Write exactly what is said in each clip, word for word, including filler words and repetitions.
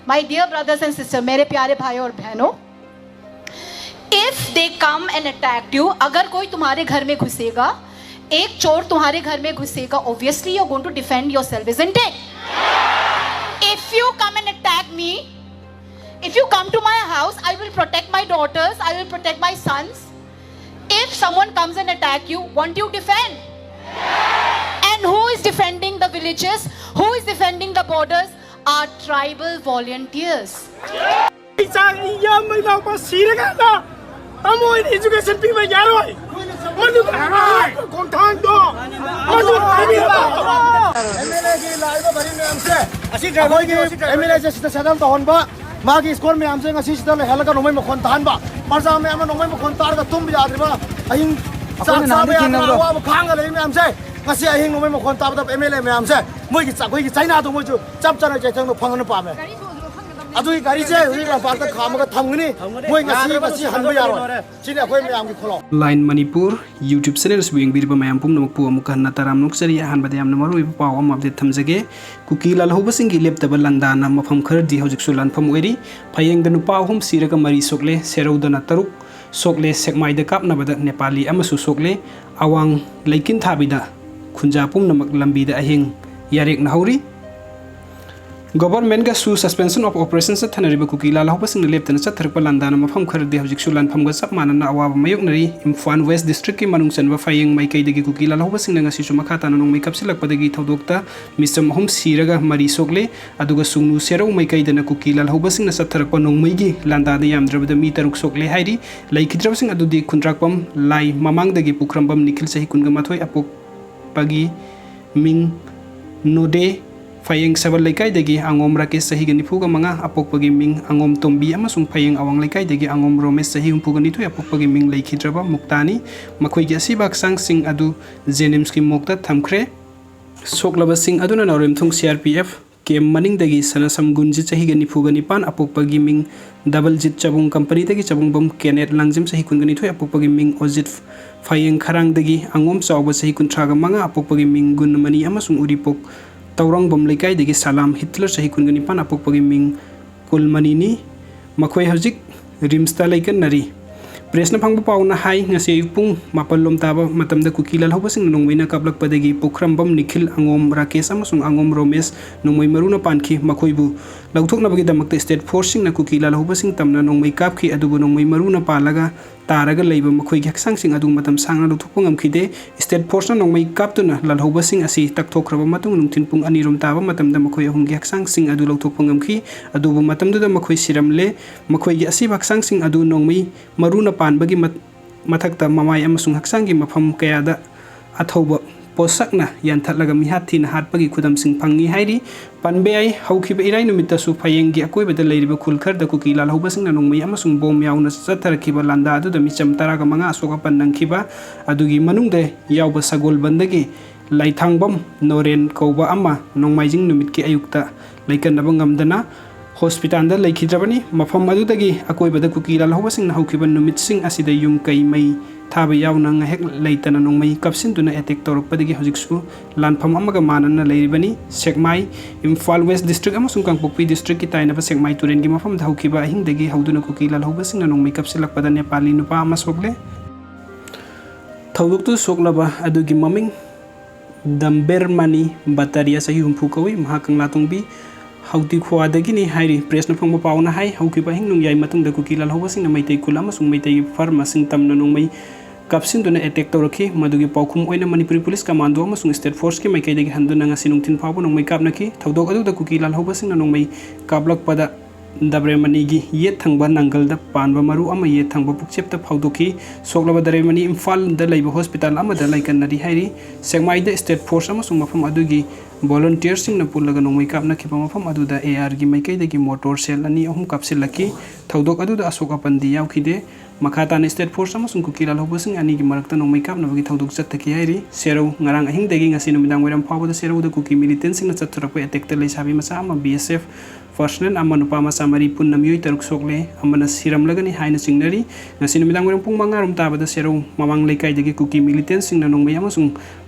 My dear brothers and sisters, मेरे प्यारे भाई और बहनों, if they come and attack you, अगर कोई तुम्हारे घर में घुसेगा, एक चोर तुम्हारे घर में घुसेगा, obviously you're going to defend yourself, isn't it? If you come and attack me, if you come to my house, I will protect my daughters, I will protect my sons. If someone comes and attack you, won't you defend? And who is defending the villages? Who is defending the borders? Our tribal volunteers. ꯏꯆꯥ ꯏꯌꯥꯝꯕ ꯏꯅꯥꯎꯄꯥ ꯁꯤꯔꯀꯥꯟꯗ ꯇꯥꯃꯣ ꯍꯣꯏꯅ education ꯄꯤꯕ ꯌꯥꯔꯣꯏ꯫ ꯃꯗꯨꯒꯤ ꯑꯉꯥꯡ ꯈꯣꯡꯊꯥꯡꯗꯣ ꯃꯗꯨ ꯍꯥꯏꯕꯤꯔꯛꯑꯣ꯫ ꯑꯦꯝ ꯑꯦꯜ ꯑꯦꯒꯤ ꯂꯥꯛꯏꯕ ꯒꯥꯔꯤ ꯃꯌꯥꯝꯁꯦ ꯑꯩꯈꯣꯏꯒꯤ ꯑꯦꯝ ꯑꯦꯜ ꯑꯦꯁꯦ ꯁꯤꯗ ꯁꯦꯇꯜ ꯇꯧꯍꯟꯕ, ꯃꯥꯒꯤ ꯁ꯭ꯀꯣꯔ ꯃꯌꯥꯝꯁꯦ ꯉꯁꯤ ꯁꯤꯗ ꯂꯩꯍꯜꯂꯒ ꯅꯣꯡꯃꯩ ꯃꯈꯣꯟ ꯇꯥꯍꯟꯕ, ꯄ꯭ꯔꯖꯥ ꯃꯌꯥꯝꯅ ꯅꯣꯡꯃꯩ ꯃꯈꯣꯟ ꯇꯥꯔꯒ ꯇꯨꯝꯕ ꯌꯥꯗ꯭ꯔꯤꯕ, ꯑꯍꯤꯡ ꯆꯥꯛ ꯆꯥꯕ ꯌꯥꯗꯅ ꯑꯋꯥꯕ ꯈꯥꯡꯉ ꯂꯩꯔꯤ ꯃꯌꯥꯝꯁꯦ ꯉꯁꯤ ꯑꯍꯤꯡ ꯅꯣꯡꯃꯩ ꯃꯈꯣꯟ ꯇꯥꯕꯗ ꯑꯦꯝ ꯑꯦꯜ ꯑꯦ ꯃꯌꯥꯝꯁꯦ ꯃꯣꯏꯒꯤ ꯆ-, ꯑꯩꯈꯣꯏꯒꯤ ꯆꯩꯅꯥꯗꯣ ꯃꯣꯏꯁꯨ ꯆꯞ ꯆꯥꯅ ꯆꯩꯊꯦꯡꯗꯣ ꯐꯪꯍꯟꯕ ꯄꯥꯝꯃꯦ꯫ ꯑꯗꯨꯒꯤ ꯒꯥꯔꯤꯁꯦ ꯍꯧꯖꯤꯛ ꯂꯝꯄꯥꯛꯇ ꯈꯥꯝꯃꯒ ꯊꯝꯒꯅꯤ꯫ ꯃꯣꯏ ꯉꯁꯤ, ꯉꯁꯤ ꯍꯟꯕ ꯌꯥꯔꯣꯏ꯫ ꯁꯤꯅꯤ ꯑꯩꯈꯣꯏ ꯃꯌꯥꯝꯒꯤ ꯈꯨꯜꯂꯥꯎ꯫ Line Manipur YouTube channel ꯑꯁꯤꯕꯨ ꯌꯦꯡꯕꯤꯔꯤꯕ ꯃꯌꯥꯝ ꯄꯨꯝꯅꯃꯛꯄꯨ ꯑꯃꯨꯛꯀ ꯍꯟꯅ ꯇꯔꯥꯝꯅ ꯑꯣꯛꯆꯔꯤ꯫ ꯑꯍꯥꯟꯕꯗ ꯌꯥꯝꯅ ꯃꯔꯨꯑꯣꯏꯕ ꯄꯥꯎ ꯑꯃ update ꯊꯝꯖꯒꯦ꯫ ꯀꯨꯀꯤ ꯂꯥꯜꯍꯧꯕꯁꯤꯡꯒꯤ ꯂꯦꯞꯇꯕ ꯂꯥꯟꯗꯥꯅ ꯃꯐꯝ ꯈꯔꯗꯤ ꯍꯧꯖꯤꯛꯁꯨ ꯂꯥꯟꯐꯝ ꯑꯣꯏꯔꯤ꯫ ꯐꯌꯦꯡꯗ ꯅꯨꯄꯥ ꯑꯍꯨꯝ ꯁꯤꯔꯒ ꯃꯔꯤ ꯁꯣꯛꯂꯦ, ꯁꯦꯔꯧꯗꯅ ꯇꯔꯨꯛ ꯁꯣꯛꯂꯦ, ꯁꯦꯛꯃꯥꯏꯗ ꯀꯥꯞꯅꯕꯗ ꯅꯦꯄꯥꯂꯤ ꯑꯃꯁꯨ ꯁꯣꯛꯂꯦ꯫ ꯑꯋꯥꯡ ꯂꯩꯀꯤꯟꯊꯥꯕꯤꯗ ꯈꯨꯟꯖꯥ ꯄꯨꯝꯅꯃꯛ ꯂꯝꯕꯤꯗ ꯑꯍꯤꯡ ꯌꯥꯔꯦꯛꯅꯍꯧꯔꯤ꯫ ꯒꯣꯚꯔꯟꯃꯦꯟꯠꯀꯁꯨ suspension of operation ꯆꯠꯊꯅꯔꯤꯕ ꯀꯨꯀꯤ ꯂꯥꯜꯍꯧꯕꯁꯤꯡꯅ ꯂꯦꯞꯇꯅ ꯆꯠꯊꯔꯛꯄ ꯂꯥꯟꯗꯥꯅ ꯃꯐꯝ ꯈꯔꯗꯤ ꯍꯧꯖꯤꯛꯁꯨ ꯂꯥꯟꯐꯝꯒ ꯆꯞ ꯃꯥꯟꯅꯅ ꯑꯋꯥꯕ ꯃꯥꯌꯣꯛꯅꯔꯤ꯫ ꯏꯝꯐꯥꯜ ꯋꯦꯁ ꯗꯤꯁꯇ꯭ꯔꯤꯛꯀꯤ ꯃꯅꯨꯡ ꯆꯟꯕ ꯐꯌꯦꯡ ꯃꯥꯏꯀꯩꯗꯒꯤ ꯀꯨꯀꯤ ꯂꯥꯜꯍꯧꯕꯁꯤꯡꯅ ꯉꯁꯤꯁꯨ ꯃꯈꯥ ꯇꯥꯅ ꯅꯣꯡꯃꯩ ꯀꯥꯞꯁꯤꯜꯂꯛꯄꯗꯒꯤ ꯊꯧꯗꯣꯛꯇ ꯃꯤꯆꯝ ꯑꯍꯨꯝ ꯁꯤꯔꯒ ꯃꯔꯤ ꯁꯣꯛꯂꯦ꯫ ꯑꯗꯨꯒ ꯁꯨꯡꯅꯨ ꯁꯦꯔꯧ ꯃꯥꯏꯀꯩꯗꯅ ꯀꯨꯀꯤ ꯂꯥꯜꯍꯧꯕꯁꯤꯡꯅ ꯆꯠꯊꯔꯛꯄ ꯅꯣꯡꯃꯩꯒꯤ ꯂꯥꯟꯗꯥꯗ ꯌꯥꯝꯗ꯭ꯔꯕꯗ ꯃꯤ ꯇꯔꯨꯛ ꯁꯣꯛꯂꯦ ꯍꯥꯏꯔꯤ꯫ ꯂꯩꯈꯤꯗ꯭ꯔꯕꯁꯤꯡ ꯑꯗꯨꯗꯤ ꯈꯨꯟꯗ꯭ꯔꯥꯛꯄꯝ ꯂꯥꯏ ꯃꯃꯥꯡꯗꯒꯤ ꯄꯨꯈ꯭ꯔꯝꯕꯝ ꯅꯤꯈꯤꯜ ꯆꯍꯤ ꯀꯨꯟꯒ ꯃꯥꯊꯣꯏ ꯑꯄꯣꯛꯄꯒꯤ ꯃꯤꯡ ꯅꯣꯗꯦ ꯐꯌꯦꯡ ꯁꯕꯜ ꯂꯩꯀꯥꯏꯗꯒꯤ ꯑꯉꯣꯝ ꯔꯥꯀꯦꯁ ꯆꯍꯤꯒ ꯅꯤꯐꯨꯒ ꯃꯉꯥ ꯑꯄꯣꯛꯄꯒꯤ ꯃꯤꯡ ꯑꯉꯣꯝ ꯇꯣꯝꯕꯤ ꯑꯃꯁꯨꯡ ꯐꯌꯦꯡ ꯑꯋꯥꯡ ꯂꯩꯀꯥꯏꯗꯒꯤ ꯑꯉꯣꯝ ꯔꯣꯃꯦꯁ ꯆꯍꯤ ꯍꯨꯝꯐꯨꯒ ꯅꯤꯊꯣꯏ ꯑꯄꯣꯛꯄꯒꯤ ꯃꯤꯡ ꯂꯩꯈꯤꯗ꯭ꯔꯕ ꯃꯨꯛꯇꯥꯅꯤ꯫ ꯃꯈꯣꯏꯒꯤ ꯑꯁꯤꯕ ꯍꯛꯆꯥꯡꯁꯤꯡ ꯑꯗꯨ ꯖꯦꯅꯤꯝꯁꯀꯤ ꯃꯣꯔꯒꯇ ꯊꯝꯈ꯭ꯔꯦ꯫ ꯁꯣꯛꯂꯕꯁꯤꯡ ꯑꯗꯨꯅ ꯅꯥꯎꯔꯦꯝꯊꯣꯡ ꯁꯤ ꯑꯥꯔ ꯄꯤ ꯑꯦꯐ ꯀꯦꯝ ꯃꯅꯤꯡꯗꯒꯤ ꯁꯅꯥꯁꯝ ꯒꯨꯟꯖꯤꯠ ꯆꯍꯤꯒ ꯅꯤꯐꯨꯒ ꯅꯤꯄꯥꯟ ꯑꯄꯣꯛꯄꯒꯤ ꯃꯤꯡ ꯗꯕꯜꯖꯤꯠ ꯆꯕꯨꯡ ꯀꯝꯄꯅꯤꯗꯒꯤ ꯆꯕꯨꯡꯕꯝ ꯀꯦꯅꯦꯠ ꯂꯥꯡꯖꯝ ꯆꯍꯤ ꯀꯨꯟꯒ ꯅꯤꯊꯣꯏ ꯑꯄꯣꯛꯄꯒꯤ ꯃꯤꯡ ꯑꯣꯖꯤꯠ ꯐꯌꯦꯡ ꯈꯔꯥꯡꯗꯒꯤ ꯑꯉꯣꯝ ꯆꯥꯎꯕ ꯆꯍꯤ ꯀꯨꯟꯊ꯭ꯔꯥꯒ ꯃꯉꯥ ꯑꯄꯣꯛꯄꯒꯤ ꯃꯤꯡ ꯒꯨꯟꯃꯅꯤ ꯑꯃꯁꯨꯡ ꯎꯔꯤꯄꯣꯛ ꯇꯧꯔꯥꯡꯕꯝ ꯂꯩꯀꯥꯏꯗꯒꯤ ꯁꯂꯥꯝ ꯍꯤꯠꯂꯔ, ꯆꯍꯤ ꯀꯨꯟꯒ ꯅꯤꯄꯥꯟ, ꯑꯄꯣꯛꯄꯒꯤ ꯃꯤꯡ ꯀꯨꯜꯃꯅꯤꯅꯤ꯫ ꯃꯈꯣꯏ ꯍꯧꯖꯤꯛ ꯔꯤꯝꯁꯇ ꯂꯩꯀꯠꯅꯔꯤ꯫ ꯄ꯭ꯔꯦꯁꯅ ꯐꯪꯕ ꯄꯥꯎꯅ ꯍꯥꯏ, ꯉꯁꯤ ꯑꯌꯨꯛ ꯄꯨꯡ ꯃꯥꯄꯜ ꯂꯣꯝ ꯇꯥꯕ ꯃꯇꯝꯗ ꯀꯨꯀꯤ ꯂꯥꯜꯍꯧꯕꯁꯤꯡꯅ ꯅꯣꯡꯃꯩꯅ ꯀꯥꯞꯂꯛꯄꯗꯒꯤ ꯄꯨꯈ꯭ꯔꯝꯕꯝ ꯅꯤꯈꯤꯜ, ꯑꯉꯣꯝ ꯔꯥꯀꯦꯁ ꯑꯃꯁꯨꯡ ꯑꯉꯣꯝ ꯔꯣꯃꯦꯁ ꯅꯣꯡꯃꯩ ꯃꯔꯨꯅ ꯄꯥꯟꯈꯤ꯫ ꯃꯈꯣꯏꯕꯨ ꯂꯧꯊꯣꯛꯅꯕꯒꯤꯗꯃꯛꯇ state forceꯁꯤꯡꯅ ꯀꯨꯀꯤ ꯂꯥꯜꯍꯧꯕꯁꯤꯡ ꯇꯝꯅ ꯅꯣꯡꯃꯩ ꯀꯥꯞꯈꯤ, ꯑꯗꯨꯕꯨ ꯅꯣꯡꯃꯩ ꯃꯔꯨꯅ ꯄꯥꯜꯂꯒ ꯇꯥꯔꯒ ꯂꯩꯕ ꯃꯈꯣꯏꯒꯤ ꯍꯛꯆꯥꯡꯁꯤꯡ ꯑꯗꯨ ꯃꯇꯝ ꯁꯥꯡꯅ ꯂꯧꯊꯣꯛꯄ ꯉꯝꯈꯤꯗꯦ꯫ State forceꯅ ꯅꯣꯡꯃꯩ ꯀꯥꯞꯇꯨꯅ ꯂꯥꯜꯍꯧꯕꯁꯤꯡ ꯑꯁꯤ ꯇꯛꯊꯣꯛꯈ꯭ꯔꯕ ꯃꯇꯨꯡ ꯅꯨꯡꯊꯤꯜ ꯄꯨꯡ ꯑꯅꯤ ꯔꯣꯝ ꯇꯥꯕ ꯃꯇꯝꯗ ꯃꯈꯣꯏ ꯑꯍꯨꯝꯒꯤ ꯍꯛꯆꯥꯡꯁꯤꯡ ꯑꯗꯨ ꯂꯧꯊꯣꯛꯄ ꯉꯝꯈꯤ꯫ ꯑꯗꯨꯕꯨ ꯃꯇꯝꯗꯨꯗ ꯃꯈꯣꯏ ꯁꯤꯔꯝꯂꯦ꯫ ꯃꯈꯣꯏꯒꯤ ꯑꯁꯤꯕ ꯍꯛꯆꯥꯡꯁꯤꯡ ꯑꯗꯨ ꯅꯣꯡꯃꯩ ꯃꯔꯨꯅ ꯄꯥꯟꯕꯒꯤ ꯃꯠ-, ꯃꯊꯛꯇ ꯃꯃꯥꯏ ꯑꯃꯁꯨꯡ ꯍꯛꯆꯥꯡꯒꯤ ꯃꯐꯝ ꯀꯌꯥꯗ ꯑꯊꯧꯕ ꯄꯣꯠꯁꯛꯅ ꯌꯥꯟꯊꯠꯂꯒ ꯃꯤꯍꯥꯠ ꯊꯤꯅ ꯍꯥꯠꯄꯒꯤ ꯈꯨꯗꯝꯁꯤꯡ ꯐꯪꯉꯤ ꯍꯥꯏꯔꯤ꯫ ꯄꯟꯕ ꯌꯥꯏ, ꯍꯧꯈꯤꯕ ꯏꯔꯥꯏ ꯅꯨꯃꯤꯠꯇꯁꯨ ꯐꯌꯦꯡꯒꯤ ꯑꯀꯣꯏꯕꯗ ꯂꯩꯔꯤꯕ ꯈꯨꯜ ꯈꯔꯗ ꯀꯨꯀꯤ ꯂꯥꯜꯍꯧꯕꯁꯤꯡꯅ ꯅꯣꯡꯃꯩ ꯑꯃꯁꯨꯡ ꯕꯣꯝ ꯌꯥꯎꯅ ꯆꯠꯊꯔꯛꯈꯤꯕ ꯂꯥꯟꯗꯥ ꯑꯗꯨꯗ ꯃꯤꯆꯝ ꯇꯔꯥꯒ ꯃꯉꯥ ꯑꯁꯣꯛ ꯑꯄꯟ ꯅꯪꯈꯤꯕ ꯑꯗꯨꯒꯤ ꯃꯅꯨꯡꯗ ꯌꯥꯎꯕ ꯁꯒꯣꯜꯕꯟꯗꯒꯤ ꯂꯥꯏꯊꯥꯡꯕꯝ ꯅꯣꯔꯦꯟ ꯀꯧꯕ ꯑꯃ ꯅꯣꯡꯃꯥꯏꯖꯤꯡ ꯅꯨꯃꯤꯠꯀꯤ ꯑꯌꯨꯛꯇ ꯂꯩꯀꯠꯅꯕ ꯉꯝꯗꯅ ꯍꯣꯁꯄꯤꯇꯥꯜꯗ ꯂꯩꯈꯤꯗ꯭ꯔꯕꯅꯤ꯫ ꯃꯐꯝ ꯑꯗꯨꯗꯒꯤ ꯑꯀꯣꯏꯕꯗ ꯀꯨꯀꯤ ꯂꯥꯜꯍꯧꯕꯁꯤꯡꯅ ꯍꯧꯈꯤꯕ ꯅꯨꯃꯤꯠꯁꯤꯡ ꯑꯁꯤꯗ ꯌꯨꯝ ꯀꯩ ꯃꯩ ꯊꯥꯕ ꯌꯥꯎꯅ ꯉꯥꯏꯍꯥꯛ ꯂꯩꯇꯅ ꯅꯣꯡꯃꯩ ꯀꯥꯞꯁꯤꯟꯗꯨꯅ attack ꯇꯧꯔꯛꯄꯗꯒꯤ ꯍꯧꯖꯤꯛꯁꯨ ꯂꯥꯟꯐꯝ ꯑꯃꯒ ꯃꯥꯟꯅꯅ ꯂꯩꯔꯤꯕꯅꯤ꯫ ꯁꯦꯛꯃꯥꯏ, ꯏꯝꯐꯥꯜ West District ꯑꯃꯁꯨꯡ ꯀꯥꯡꯄꯣꯛꯄꯤ Districtꯀꯤ ꯇꯥꯏꯅꯕ ꯁꯦꯛꯃꯥꯏ ꯇꯨꯔꯦꯜꯒꯤ ꯃꯐꯝꯗ ꯍꯧꯈꯤꯕ ꯑꯍꯤꯡꯗꯒꯤ ꯍꯧꯗꯨꯅ ꯀꯨꯀꯤ ꯂꯥꯜꯍꯧꯕꯁꯤꯡꯅ ꯅꯣꯡꯃꯩ ꯀꯥꯞꯁꯤꯜꯂꯛꯄꯗ ꯅꯦꯄꯥꯂꯤ ꯅꯨꯄꯥ ꯑꯃ ꯁꯣꯛꯂꯦ꯫ ꯊꯧꯗꯣꯛꯇꯨ ꯁꯣꯛꯂꯕ ꯑꯗꯨꯒꯤ ꯃꯃꯤꯡ ꯗꯝꯕꯦꯔꯃꯅꯤ ꯕꯇꯥꯔꯤꯌꯥ, ꯆꯍꯤ ꯍꯨꯝꯐꯨ ꯀꯧꯏ꯫ ꯃꯍꯥꯛ ꯀꯪꯂꯥꯇꯣꯡꯕꯤ ꯍꯧꯗꯤꯈꯣꯋꯥꯗꯒꯤꯅꯤ ꯍꯥꯏꯔꯤ꯫ ꯄ꯭ꯔꯦꯁꯅ ꯐꯪꯕ ꯄꯥꯎꯅ ꯍꯥꯏ, ꯍꯧꯈꯤꯕ ꯑꯍꯤꯡ ꯅꯣꯡꯌꯥꯏ ꯃꯇꯨꯡꯗ ꯀꯨꯀꯤ ꯂꯥꯜꯍꯧꯕꯁꯤꯡꯅ ꯃꯩꯇꯩ ꯈꯨꯜ ꯑꯃꯁꯨꯡ ꯃꯩꯇꯩꯒꯤ ꯐꯥꯔꯃꯁꯤꯡ ꯇꯝꯅ ꯅꯣꯡꯃꯩ ꯀꯥꯞꯁꯤꯟꯗꯨꯅ attack ꯇꯧꯔꯛꯈꯤ꯫ ꯃꯗꯨꯒꯤ ꯄꯥꯎꯈꯨꯝ ꯑꯣꯏꯅ ꯃꯅꯤꯄꯨꯔꯤ ꯄꯨꯂꯤꯁ ꯀꯃꯥꯟꯗꯣ ꯑꯃꯁꯨꯡ state forceꯀꯤ ꯃꯥꯏꯀꯩꯗꯒꯤ ꯍꯟꯗꯨꯅ ꯉꯁꯤ ꯅꯨꯡꯊꯤꯜ ꯐꯥꯎꯕ ꯅꯣꯡꯃꯩ ꯀꯥꯞꯅꯈꯤ꯫ ꯊꯧꯗꯣꯛ ꯑꯗꯨꯗ ꯀꯨꯀꯤ ꯂꯥꯜꯍꯧꯕꯁꯤꯡꯅ ꯅꯣꯡꯃꯩ ꯀꯥꯞꯂꯛꯄꯗ ꯗꯕ꯭ꯔꯦꯃꯅꯤꯒꯤ ꯌꯦꯠ ꯊꯪꯕ ꯅꯪꯒꯜꯗ ꯄꯥꯟꯕ ꯃꯔꯨ ꯑꯃ ꯌꯦꯠ ꯊꯪꯕ ꯄꯨꯛꯆꯦꯞꯇ ꯐꯥꯎꯗꯣꯛꯈꯤ꯫ ꯁꯣꯛꯂꯕ ꯗꯕ꯭ꯔꯦꯃꯅꯤ ꯏꯝꯐꯥꯜꯗ ꯂꯩꯕ ꯍꯣꯁꯄꯤꯇꯥꯜ ꯑꯃꯗ ꯂꯩꯀꯠꯅꯔꯤ ꯍꯥꯏꯔꯤ꯫ ꯁꯦꯛꯃꯥꯏꯗ state force ꯑꯃꯁꯨꯡ ꯃꯐꯝ ꯑꯗꯨꯒꯤ volunteerꯁꯤꯡꯅ ꯄꯨꯜꯂꯒ ꯅꯣꯡꯃꯩ ꯀꯥꯞꯅꯈꯤꯕ ꯃꯐꯝ ꯑꯗꯨꯗ ARꯒꯤ ꯃꯥꯏꯀꯩꯗꯒꯤ mortar shell ꯑꯅꯤ ꯑꯍꯨꯝ ꯀꯥꯞꯁꯤꯜꯂꯛꯈꯤ꯫ ꯊꯧꯗꯣꯛ ꯑꯗꯨꯗ ꯑꯁꯣꯛ ꯑꯄꯟꯗꯤ ꯌꯥꯎꯈꯤꯗꯦ꯫ ꯃꯈꯥ ꯇꯥꯅ state force ꯑꯃꯁꯨꯡ ꯀꯨꯀꯤ ꯂꯥꯜꯍꯧꯕꯁꯤꯡ ꯑꯅꯤꯒꯤ ꯃꯔꯛꯇ ꯅꯣꯡꯃꯩ ꯀꯥꯞꯅꯕꯒꯤ ꯊꯧꯗꯣꯛ ꯆꯠꯊꯈꯤ ꯍꯥꯏꯔꯤ꯫ ꯁꯦꯔꯧ, ꯉꯔꯥꯡ ꯑꯍꯤꯡꯗꯒꯤ ꯉꯁꯤ ꯅꯨꯃꯤꯗꯥꯡ ꯋꯥꯏꯔꯝ ꯐꯥꯎꯕꯗ ꯁꯦꯔꯧꯗ ꯀꯨꯀꯤ militantꯁꯤꯡꯅ ꯆꯠꯊꯔꯛꯄ attackꯇ ꯂꯩꯁꯥꯕꯤ ꯃꯆꯥ ꯑꯃ, BSF personnel ꯑꯃ, ꯅꯨꯄꯥ ꯃꯆꯥ ꯃꯔꯤ, ꯄꯨꯟꯅ ꯃꯤꯑꯣꯏ ꯇꯔꯨꯛ ꯁꯣꯛꯂꯦ, ꯑꯃꯅ ꯁꯤꯔꯝꯂꯒꯅꯤ ꯍꯥꯏꯅ ꯆꯤꯡꯅꯔꯤ꯫ ꯉꯁꯤ ꯅꯨꯃꯤꯗꯥꯡ ꯋꯥꯏꯔꯝ ꯄꯨꯡ ꯃꯉꯥ ꯔꯣꯝ ꯇꯥꯕꯗ ꯁꯦꯔꯧ ꯃꯃꯥꯡ ꯂꯩꯀꯥꯏꯗꯒꯤ ꯀꯨꯀꯤ militantꯁꯤꯡꯅ ꯅꯣꯡꯃꯩ ꯑꯃꯁꯨꯡ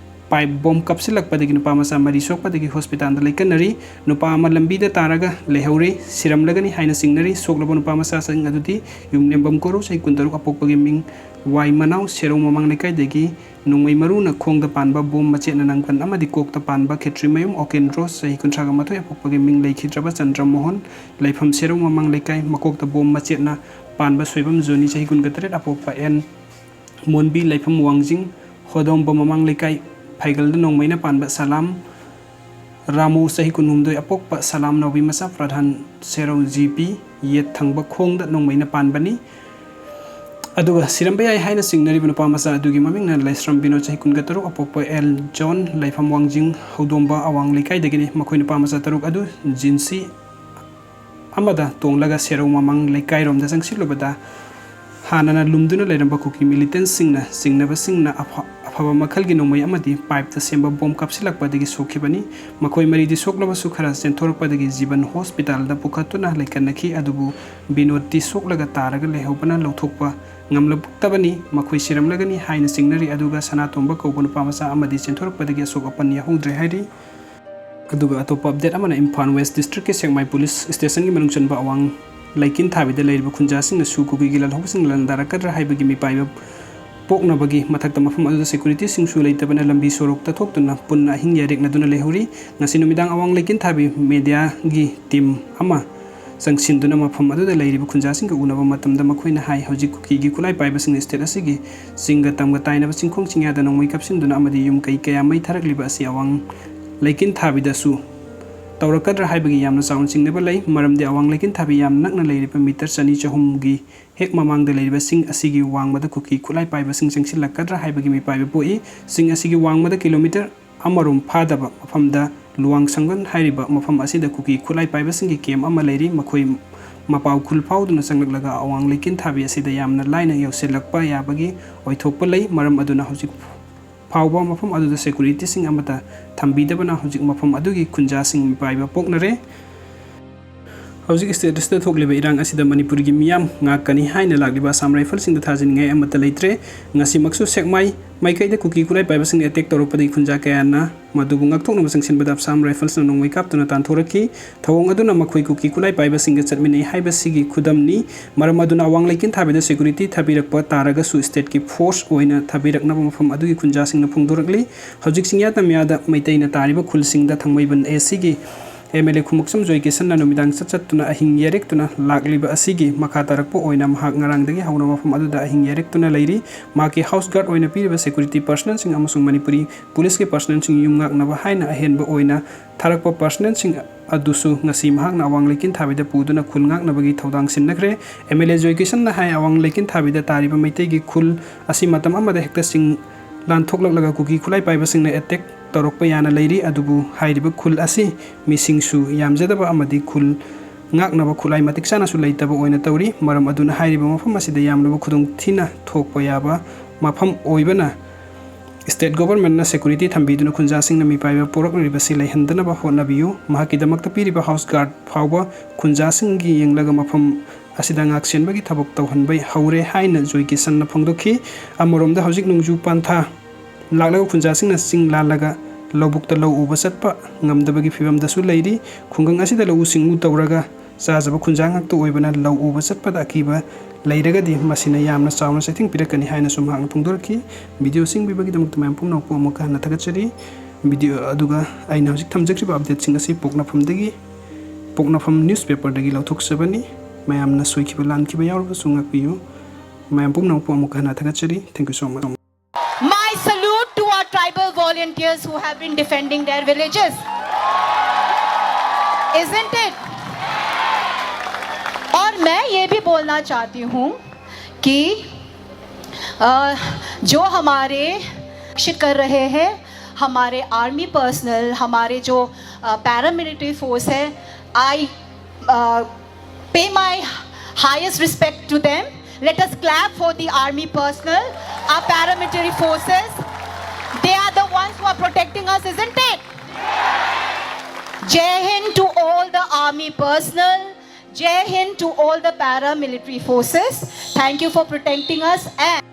ꯄꯥꯏꯞ ꯕꯣꯝ ꯀꯥꯞꯁꯤꯜꯂꯛꯄꯗꯒꯤ ꯅꯨꯄꯥ ꯃꯆꯥ ꯃꯔꯤ ꯁꯣꯛꯄꯗꯒꯤ ꯍꯣꯁꯄꯤꯇꯥꯜꯗ ꯂꯩꯀꯠꯅꯔꯤ꯫ ꯅꯨꯄꯥ ꯑꯃ ꯂꯝꯕꯤꯗ ꯇꯥꯔꯒ ꯂꯩꯍꯧꯔꯦ, ꯁꯤꯔꯝꯂꯒꯅꯤ ꯍꯥꯏꯅ ꯆꯤꯡꯅꯔꯤ꯫ ꯁꯣꯛꯂꯕ ꯅꯨꯄꯥ ꯃꯆꯥꯁꯤꯡ ꯑꯗꯨꯗꯤ ꯌꯨꯝꯂꯦꯝꯕꯝ ꯀꯣꯔꯧ, ꯆꯍꯤ ꯀꯨꯟꯇꯔꯨꯛ, ꯑꯄꯣꯛꯄꯒꯤ ꯃꯤꯡ ꯋꯥꯏ ꯃꯅꯥꯎ, ꯁꯦꯔꯧ ꯃꯃꯥꯡ ꯂꯩꯀꯥꯏꯗꯒꯤ ꯅꯣꯡꯃꯩ ꯃꯔꯨꯅ ꯈꯣꯡꯗ ꯄꯥꯟꯕ ꯕꯣꯝ ꯃꯆꯦꯠꯅ ꯅꯪꯒꯟ ꯑꯃꯗꯤ ꯀꯣꯛꯇ ꯄꯥꯟꯕ꯫ ꯈꯦꯇ꯭ꯔꯤꯃꯌꯨꯝ ꯑꯣꯀꯦꯟꯗ꯭ꯔꯣꯁ, ꯆꯍꯤ ꯀꯨꯟꯊ꯭ꯔꯥꯒ ꯃꯥꯊꯣꯏ, ꯑꯄꯣꯛꯄꯒꯤ ꯃꯤꯡ ꯂꯩꯈꯤꯗ꯭ꯔꯕ ꯆꯟꯗ꯭ꯔ ꯃꯣꯍꯟ, ꯂꯩꯐꯝ ꯁꯦꯔꯧ ꯃꯃꯥꯡ ꯂꯩꯀꯥꯏ꯫ ꯃꯀꯣꯛꯇ ꯕꯣꯝ ꯃꯆꯦꯠꯅ ꯄꯥꯟꯕ ꯁꯣꯏꯕꯝ ꯖꯣꯅꯤ, ꯆꯍꯤ ꯀꯨꯟꯒ ꯇꯔꯦꯠ, ꯑꯄꯣꯛꯄ ꯑꯦꯟ ꯃꯣꯟꯕꯤ, ꯂꯩꯐꯝ ꯋꯥꯡꯖꯤꯡ ꯍꯣꯗꯣꯝꯕ ꯃꯃꯥꯡ ꯂꯩꯀꯥꯏ꯫ ꯐꯩꯒꯜꯗ ꯅꯣꯡꯃꯩꯅ ꯄꯥꯟꯕ ꯁꯂꯥꯝ ꯔꯥꯃꯨ, ꯆꯍꯤ ꯀꯨꯟꯍꯨꯝꯗꯣꯏ, ꯑꯄꯣꯛꯄ ꯁꯂꯥꯝ ꯅꯥꯎꯕꯤ ꯃꯆꯥ ꯄ꯭ꯔꯙꯥꯟ ꯁꯦꯔꯧ ꯖꯤ ꯄꯤ, ꯌꯦꯠ ꯊꯪꯕ ꯈꯣꯡꯗ ꯅꯣꯡꯃꯩꯅ ꯄꯥꯟꯕꯅꯤ꯫ ꯑꯗꯨꯒ ꯁꯤꯔꯝꯕ ꯌꯥꯏ ꯍꯥꯏꯅ ꯆꯤꯡꯅꯔꯤꯕ ꯅꯨꯄꯥ ꯃꯆꯥ ꯑꯗꯨꯒꯤ ꯃꯃꯤꯡꯅ ꯂꯥꯏꯁ꯭ꯔꯝ ꯕꯤꯅꯣ, ꯆꯍꯤ ꯀꯨꯟꯒ ꯇꯔꯨꯛ, ꯑꯄꯣꯛꯄ ꯑꯦꯜ ꯖꯣꯟ, ꯂꯩꯐꯝ ꯋꯥꯡꯖꯤꯡ ꯍꯧꯗꯣꯝꯕ ꯑꯋꯥꯡ ꯂꯩꯀꯥꯏꯗꯒꯤꯅꯤ꯫ ꯃꯈꯣꯏ ꯅꯨꯄꯥ ꯃꯆꯥ ꯇꯔꯨꯛ ꯑꯗꯨ ꯖꯤꯟꯁꯤ ꯑꯃꯗ ꯇꯣꯡꯂꯒ ꯁꯦꯔꯧ ꯃꯃꯥꯡ ꯂꯩꯀꯥꯏꯔꯣꯝꯗ ꯆꯪꯁꯤꯜꯂꯨꯕꯗ, ꯍꯥꯟꯅꯅ ꯂꯨꯝꯗꯨꯅ ꯂꯩꯔꯝꯕ ꯀꯨꯀꯤ ꯃꯤꯂꯤꯇꯦꯟꯠꯁꯤꯡꯅ ꯆꯤꯡꯅꯕꯁꯤꯡꯅ ꯑꯐ-, ꯑꯐꯕ ꯃꯈꯜꯒꯤ ꯅꯣꯡꯃꯩ ꯑꯃꯗꯤ ꯄꯥꯏꯞꯇ ꯁꯦꯝꯕ ꯕꯣꯝ ꯀꯥꯞꯁꯤꯜꯂꯛꯄꯗꯒꯤ ꯁꯣꯛꯈꯤꯕꯅꯤ꯫ ꯃꯈꯣꯏ ꯃꯔꯤꯗꯤ ꯁꯣꯛꯂꯕꯁꯨ ꯈꯔ ꯆꯦꯟꯊꯣꯔꯛꯄꯗꯒꯤ ꯖꯤꯕꯟ ꯍꯣꯁꯄꯤꯇꯥꯜꯗ ꯄꯨꯈꯠꯇꯨꯅ ꯂꯩꯀꯠꯅꯈꯤ, ꯑꯗꯨꯕꯨ ꯕꯤꯅꯣꯗꯇꯤ ꯁꯣꯛꯂꯒ ꯇꯥꯔꯒ ꯂꯩꯍꯧꯕꯅ ꯂꯧꯊꯣꯛꯄ ꯉꯝꯂꯛꯇꯕꯅꯤ꯫ ꯃꯈꯣꯏ ꯁꯤꯔꯝꯂꯒꯅꯤ ꯍꯥꯏꯅ ꯆꯤꯡꯅꯔꯤ, ꯑꯗꯨꯒ ꯁꯅꯥꯇꯣꯝꯕ ꯀꯧꯕ ꯅꯨꯄꯥ ꯃꯆꯥ ꯑꯃꯗꯤ ꯆꯦꯟꯊꯣꯔꯛꯄꯗꯒꯤ ꯑꯁꯣꯛ ꯑꯄꯟ ꯌꯥꯎꯍꯧꯗ꯭ꯔꯦ ꯍꯥꯏꯔꯤ꯫ ꯑꯗꯨꯒ ꯑꯇꯣꯞꯄ ꯑꯞꯗꯦꯠ ꯑꯃꯅ ꯏꯝꯐꯥꯜ ꯋꯦꯁ ꯗꯤꯁꯇ꯭ꯔꯤꯛꯀꯤ ꯁꯦꯛꯃꯥꯏ ꯄꯨꯂꯤꯁ ꯁ꯭ꯇꯦꯁꯟꯒꯤ ꯃꯅꯨꯡ ꯆꯟꯕ ꯑꯋꯥꯡ ꯂꯩꯀꯤꯟ ꯊꯥꯕꯤꯗ ꯂꯩꯔꯤꯕ ꯈꯨꯟꯖꯥꯁꯤꯡꯅꯁꯨ ꯀꯨꯀꯤꯒꯤ ꯂꯥꯜꯍꯧꯕꯁꯤꯡꯅ ꯂꯥꯟꯗꯥꯔꯛꯀꯗ꯭ꯔꯥ ꯍꯥꯏꯕꯒꯤ ꯃꯤꯄꯥꯏꯕ ꯄꯣꯛꯅꯕꯒꯤ ꯃꯊꯛꯇ ꯃꯐꯝ ꯑꯗꯨꯗ ꯁꯦꯀ꯭ꯌꯨꯔꯤꯇꯤꯁꯤꯡꯁꯨ ꯂꯩꯇꯕꯅ ꯂꯝꯕꯤ ꯁꯣꯔꯣꯛꯇ ꯊꯣꯛꯇꯨꯅ ꯄꯨꯟꯅ ꯑꯍꯤꯡ ꯌꯥꯔꯦꯛꯅꯗꯨꯅ ꯂꯩꯍꯧꯔꯤ꯫ ꯉꯁꯤ ꯅꯨꯃꯤꯗꯥꯡ ꯑꯋꯥꯡ ꯂꯩꯀꯤꯟ ꯊꯥꯕꯤ ꯃꯦꯗꯤꯌꯥꯒꯤ ꯇꯤꯝ ꯑꯃ ꯆꯪꯁꯤꯟꯗꯨꯅ ꯃꯐꯝ ꯑꯗꯨꯗ ꯂꯩꯔꯤꯕ ꯈꯨꯟꯖꯥꯁꯤꯡꯒ ꯎꯅꯕ ꯃꯇꯝꯗ ꯃꯈꯣꯏꯅ ꯍꯥꯏ, ꯍꯧꯖꯤꯛ ꯀꯨꯀꯤꯒꯤ ꯈꯨꯠꯂꯥꯏ ꯄꯥꯏꯕꯁꯤꯡꯅ ꯁ꯭ꯇꯦꯠ ꯑꯁꯤꯒꯤ ꯆꯤꯡꯒ ꯇꯝꯒ ꯇꯥꯏꯅꯕ ꯆꯤꯡꯈꯣꯡ ꯆꯤꯡꯌꯥꯗ ꯅꯣꯡꯃꯩ ꯀꯥꯞꯁꯤꯟꯗꯨꯅ ꯑꯃꯗꯤ ꯌꯨꯝ ꯀꯩ ꯀꯌꯥ ꯃꯩ ꯊꯥꯔꯛꯂꯤꯕ ꯑꯁꯤ ꯑꯋꯥꯡ ꯂꯩꯀꯤꯟ ꯊꯥꯕꯤꯗꯁꯨ ꯇꯧꯔꯛꯀꯗ꯭ꯔꯥ ꯍꯥꯏꯕꯒꯤ ꯌꯥꯝꯅ ꯆꯥꯎꯅ ꯆꯤꯡꯅꯕ ꯂꯩ꯫ ꯃꯔꯝꯗꯤ ꯑꯋꯥꯡ ꯂꯩꯀꯤꯟ ꯊꯥꯕꯤ ꯌꯥꯝ ꯅꯛꯅ ꯂꯩꯔꯤꯕ ꯃꯤꯇꯔ ꯆꯅꯤ ꯆꯍꯨꯝꯒꯤ ꯍꯦꯛ ꯃꯃꯥꯡꯗ ꯂꯩꯔꯤꯕ ꯆꯤꯡ ꯑꯁꯤꯒꯤ ꯋꯥꯡꯃꯗ ꯀꯨꯀꯤ ꯈꯨꯠꯂꯥꯏ ꯄꯥꯏꯕꯁꯤꯡ ꯆꯪꯁꯤꯜꯂꯛꯀꯗ꯭ꯔꯥ ꯍꯥꯏꯕꯒꯤ ꯃꯤꯄꯥꯏꯕ ꯄꯣꯛꯏ꯫ ꯆꯤꯡ ꯑꯁꯤꯒꯤ ꯋꯥꯡꯃꯗ ꯀꯤꯂꯣꯃꯤꯇꯔ ꯑꯃꯔꯣꯝ ꯐꯥꯗꯕ ꯃꯐꯝꯗ ꯂꯨꯋꯥꯡ ꯁꯪꯒꯟ ꯍꯥꯏꯔꯤꯕ ꯃꯐꯝ ꯑꯁꯤꯗ ꯀꯨꯀꯤ ꯈꯨꯠꯂꯥꯏ ꯄꯥꯏꯕꯁꯤꯡꯒꯤ ꯀꯦꯝ ꯑꯃ ꯂꯩꯔꯤ꯫ ꯃꯈꯣꯏ ꯃꯄꯥꯎ ꯈꯨꯜ ꯐꯥꯎꯗꯨꯅ ꯆꯪꯂꯛꯂꯒ ꯑꯋꯥꯡ ꯂꯩꯀꯤꯟ ꯊꯥꯕꯤ ꯑꯁꯤꯗ ꯌꯥꯝꯅ ꯂꯥꯏꯅ ꯌꯧꯁꯤꯜꯂꯛꯄ ꯌꯥꯕꯒꯤ ꯑꯣꯏꯊꯣꯛꯄ ꯂꯩ꯫ ꯃꯔꯝ ꯑꯗꯨꯅ ꯍꯧꯖꯤꯛ ꯐꯥꯎꯕ ꯃꯐꯝ ꯑꯗꯨꯗ ꯁꯦꯀ꯭ꯌꯨꯔꯤꯇꯤꯁꯤꯡ ꯑꯃꯠꯇ ꯊꯝꯕꯤꯗꯕꯅ ꯍꯧꯖꯤꯛ ꯃꯐꯝ ꯑꯗꯨꯒꯤ ꯈꯨꯟꯖꯥꯁꯤꯡ ꯃꯤꯄꯥꯏꯕ ꯄꯣꯛꯅꯔꯦ꯫ ꯍꯧꯖꯤꯛ ꯁ꯭ꯇꯦꯠ ꯑꯁꯤꯗ ꯊꯣꯛꯂꯤꯕ ꯏꯔꯥꯡ ꯑꯁꯤꯗ ꯃꯅꯤꯄꯨꯔꯒꯤ ꯃꯤꯌꯥꯝ ꯉꯥꯛꯀꯅꯤ ꯍꯥꯏꯅ ꯂꯥꯛꯂꯤꯕ ꯑꯁꯥꯝ ꯔꯥꯏꯐꯜꯁꯤꯡꯗ ꯊꯥꯖꯅꯤꯡꯉꯥꯏ ꯑꯃꯠꯇ ꯂꯩꯇ꯭ꯔꯦ꯫ ꯉꯁꯤꯃꯛꯁꯨ ꯁꯦꯛꯃꯥꯏ ꯃꯥꯏꯀꯩꯗ ꯀꯨꯀꯤ ꯈꯨꯠꯂꯥꯏ ꯄꯥꯏꯕꯁꯤꯡꯅ ꯑꯦꯇꯦꯛ ꯇꯧꯔꯛꯄꯗꯒꯤ ꯈꯨꯟꯖꯥ ꯀꯌꯥꯅ ꯃꯗꯨꯕꯨ ꯉꯥꯛꯊꯣꯛꯅꯕ ꯆꯪꯁꯤꯟꯕꯗ ꯑꯁꯥꯝ ꯔꯥꯏꯐꯜꯁꯅ ꯅꯣꯡꯃꯩ ꯀꯥꯞꯇꯨꯅ ꯇꯥꯟꯊꯣꯔꯛꯈꯤ꯫ ꯊꯧꯑꯣꯡ ꯑꯗꯨꯅ ꯃꯈꯣꯏ ꯀꯨꯀꯤ ꯈꯨꯠꯂꯥꯏ ꯄꯥꯏꯕꯁꯤꯡꯒ ꯆꯠꯃꯤꯟꯅꯩ ꯍꯥꯏꯕꯁꯤꯒꯤ ꯈꯨꯗꯝꯅꯤ꯫ ꯃꯔꯝ ꯑꯗꯨꯅ ꯑꯋꯥꯡ ꯂꯩꯀꯤꯟ ꯊꯥꯕꯤꯗ ꯁꯦꯀ꯭ꯌꯨꯔꯤꯇꯤ ꯊꯥꯕꯤꯔꯛꯄ ꯇꯥꯔꯒꯁꯨ ꯁ꯭ꯇꯦꯠꯀꯤ ꯐꯣꯔꯁ ꯑꯣꯏꯅ ꯊꯥꯕꯤꯔꯛꯅꯕ ꯃꯐꯝ ꯑꯗꯨꯒꯤ ꯈꯨꯟꯖꯥꯁꯤꯡꯅ ꯐꯣꯡꯗꯣꯔꯛꯂꯤ꯫ ꯍꯧꯖꯤꯛ ꯆꯤꯡꯌꯥ ꯇꯝꯌꯥꯗ ꯃꯩꯇꯩꯅ ꯇꯥꯔꯤꯕ ꯈꯨꯜꯁꯤꯡꯗ ꯊꯥꯡꯃꯩꯕꯟ ꯑꯦ ꯁꯤꯒꯤ ꯑꯦꯝ ꯑꯦꯜ ꯑꯦ ꯈꯨꯃꯨꯛꯆꯝ ꯖꯣꯏꯀꯤꯁꯟꯅ ꯅꯨꯃꯤꯗꯥꯡ ꯆꯠ ꯆꯠꯇꯨꯅ ꯑꯍꯤꯡ ꯌꯥꯔꯦꯛꯇꯨꯅ ꯂꯥꯛꯂꯤꯕ ꯑꯁꯤꯒꯤ ꯃꯈꯥ ꯇꯥꯔꯛꯄ ꯑꯣꯏꯅ ꯃꯍꯥꯛ ꯉꯔꯥꯡꯗꯒꯤ ꯍꯧꯅ ꯃꯐꯝ ꯑꯗꯨꯗ ꯑꯍꯤꯡ ꯌꯥꯔꯦꯛꯇꯨꯅ ꯂꯩꯔꯤ꯫ ꯃꯍꯥꯛꯀꯤ ꯍꯥꯎꯁ ꯒꯥꯔꯗ ꯑꯣꯏꯅ ꯄꯤꯔꯤꯕ ꯁꯦꯀ꯭ꯌꯨꯔꯤꯇꯤ ꯄꯔꯁꯅꯦꯜꯁꯤꯡ ꯑꯃꯁꯨꯡ ꯃꯅꯤꯄꯨꯔꯤ ꯄꯨꯂꯤꯁꯀꯤ ꯄꯔꯁꯅꯦꯜꯁꯤꯡ ꯌꯨꯝ ꯉꯥꯛꯅꯕ ꯍꯥꯏꯅ ꯑꯍꯦꯟꯕ ꯑꯣꯏꯅ ꯊꯥꯔꯛꯄ ꯄꯔꯁꯅꯦꯜꯁꯤꯡ ꯑꯗꯨꯁꯨ ꯉꯁꯤ ꯃꯍꯥꯛꯅ ꯑꯋꯥꯡ ꯂꯩꯀꯤꯟ ꯊꯥꯕꯤꯗ ꯄꯨꯗꯨꯅ ꯈꯨꯜ ꯉꯥꯛꯅꯕꯒꯤ ꯊꯧꯗꯥꯡ ꯁꯤꯟꯅꯈ꯭ꯔꯦ꯫ ꯑꯦꯝ ꯑꯦꯜ ꯑꯦ ꯖꯣꯏꯀꯤꯁꯟꯅ ꯍꯥꯏ, ꯑꯋꯥꯡ ꯂꯩꯀꯤꯟ ꯊꯥꯕꯤꯗ ꯇꯥꯔꯤꯕ ꯃꯩꯇꯩꯒꯤ ꯈꯨꯜ ꯑꯁꯤ ꯃꯇꯝ ꯑꯃꯗ ꯍꯦꯛꯇ ꯆꯤꯡ ꯂꯥꯟꯊꯣꯛꯂꯛꯂꯒ ꯀꯨꯀꯤ ꯈꯨꯠꯂꯥꯏ ꯄꯥꯏꯕꯁꯤꯡꯅ ꯑꯦꯇꯦꯛ ꯇꯧꯔꯛꯄ ꯌꯥꯅ ꯂꯩꯔꯤ꯫ ꯑꯗꯨꯕꯨ ꯍꯥꯏꯔꯤꯕ ꯈꯨꯜ ꯑꯁꯤ ꯃꯤꯁꯤꯡꯁꯨ ꯌꯥꯝꯖꯗꯕ ꯑꯃꯗꯤ ꯈꯨꯜ ꯉꯥꯛꯅꯕ ꯈꯨꯠꯂꯥꯏ ꯃꯇꯤꯛ ꯆꯥꯅꯁꯨ ꯂꯩꯇꯕ ꯑꯣꯏꯅ ꯇꯧꯔꯤ꯫ ꯃꯔꯝ ꯑꯗꯨꯅ ꯍꯥꯏꯔꯤꯕ ꯃꯐꯝ ꯑꯁꯤꯗ ꯌꯥꯝꯂꯕ ꯈꯨꯗꯣꯡꯊꯤꯅ ꯊꯣꯛꯄ ꯌꯥꯕ ꯃꯐꯝ ꯑꯣꯏꯕꯅ ꯁ꯭ꯇꯦꯠ ꯒꯣꯚꯔꯟꯃꯦꯟꯠꯅ ꯁꯦꯀ꯭ꯌꯨꯔꯤꯇꯤ ꯊꯝꯕꯤꯗꯨꯅ ꯈꯨꯟꯖꯥꯁꯤꯡꯅ ꯃꯤꯄꯥꯏꯕ ꯄꯣꯔꯛꯂꯤꯕꯁꯤ ꯂꯩꯍꯟꯗꯅꯕ ꯍꯣꯠꯅꯕꯤꯌꯨ꯫ ꯃꯍꯥꯛꯀꯤꯗꯃꯛꯇ ꯄꯤꯔꯤꯕ ꯍꯥꯎꯁ ꯒꯥꯔꯗ ꯐꯥꯎꯕ ꯈꯨꯟꯖꯥꯁꯤꯡꯒꯤ ꯌꯦꯡꯂꯒ ꯃꯐꯝ ꯑꯁꯤꯗ ꯉꯥꯛꯁꯦꯟꯕꯒꯤ ꯊꯕꯛ ꯇꯧꯍꯟꯕ ꯍꯧꯔꯦ ꯍꯥꯏꯅ ꯖꯣꯏꯀꯤꯁꯟꯅ ꯐꯣꯡꯗꯣꯛꯈꯤ꯫ ꯑꯃꯔꯣꯝꯗ ꯍꯧꯖꯤꯛ ꯅꯣꯡꯖꯨ ꯄꯟꯊꯥ ꯂꯥꯛꯂꯒ ꯈꯨꯟꯖꯥꯁꯤꯡꯅ ꯆꯤꯡ ꯂꯥꯜꯂꯒ ꯂꯧꯕꯨꯛꯇ ꯂꯧ ꯎꯕ ꯆꯠꯄ ꯉꯝꯗꯕꯒꯤ ꯐꯤꯕꯝꯗꯁꯨ ꯂꯩꯔꯤ꯫ ꯈꯨꯡꯒꯪ ꯑꯁꯤꯗ ꯂꯧꯎ ꯁꯤꯡꯎ ꯇꯧꯔꯒ ꯆꯥꯖꯕ ꯈꯨꯟꯖꯥ ꯉꯥꯛꯇ ꯑꯣꯏꯕꯅ ꯂꯧ ꯎꯕ ꯆꯠꯄꯗ ꯑꯀꯤꯕ ꯂꯩꯔꯒꯗꯤ ꯃꯁꯤꯅ ꯌꯥꯝꯅ ꯆꯥꯎꯅ ꯆꯩꯊꯦꯡ ꯄꯤꯔꯛꯀꯅꯤ ꯍꯥꯏꯅꯁꯨ ꯃꯍꯥꯛꯅ ꯐꯣꯡꯗꯣꯔꯛꯈꯤ꯫ ꯚꯤꯗꯤꯑꯣꯁꯤꯡ ꯄꯤꯕꯒꯤꯗꯃꯛꯇ ꯃꯌꯥꯝ ꯄꯨꯝꯅꯃꯛꯄꯨ ꯑꯃꯨꯛꯀ ꯍꯟꯅ ꯊꯥꯒꯠꯆꯔꯤ꯫ ꯚꯤꯗꯤꯑꯣ ꯑꯗꯨꯒ ꯑꯩꯅ ꯍꯧꯖꯤꯛ ꯊꯝꯖꯈ꯭ꯔꯤꯕ ꯑꯞꯗꯦꯠꯁꯤꯡ ꯑꯁꯤ ꯄꯣꯛꯅꯐꯝꯗꯒꯤ, ꯄꯣꯛꯅꯐꯝ ꯅ꯭ꯌꯨꯁꯄꯦꯄꯔꯗꯒꯤ ꯂꯧꯊꯣꯛꯆꯕꯅꯤ꯫ ꯃꯌꯥꯝꯅ ꯁꯣꯏꯈꯤꯕ ꯂꯥꯟꯈꯤꯕ ꯌꯥꯎꯔꯕꯁꯨ ꯉꯥꯛꯄꯤꯌꯨ꯫ ꯃꯌꯥꯝ ꯄꯨꯝꯅꯃꯛꯄꯨ ꯑꯃꯨꯛꯀ ꯍꯟꯅ ꯊꯥꯒꯠꯆꯔꯤ꯫ Thank you so much. My salute to our tribal volunteers who have been defending their villages. Isn't it? और मैं ये भी बोलना चाहती हूँ कि अ, जो हमारे रक्षित कर रहे हैं, हमारे आर्मी पर्सनल, हमारे जो पैरामिलिट्री फोर्स है, I pay my highest respect to them. Let us clap for the army personnel, our paramilitary forces. They are the ones who are protecting us, isn't it? Jai Hind to all the army personnel. Jai Hind to all the paramilitary forces. Thank you for protecting us and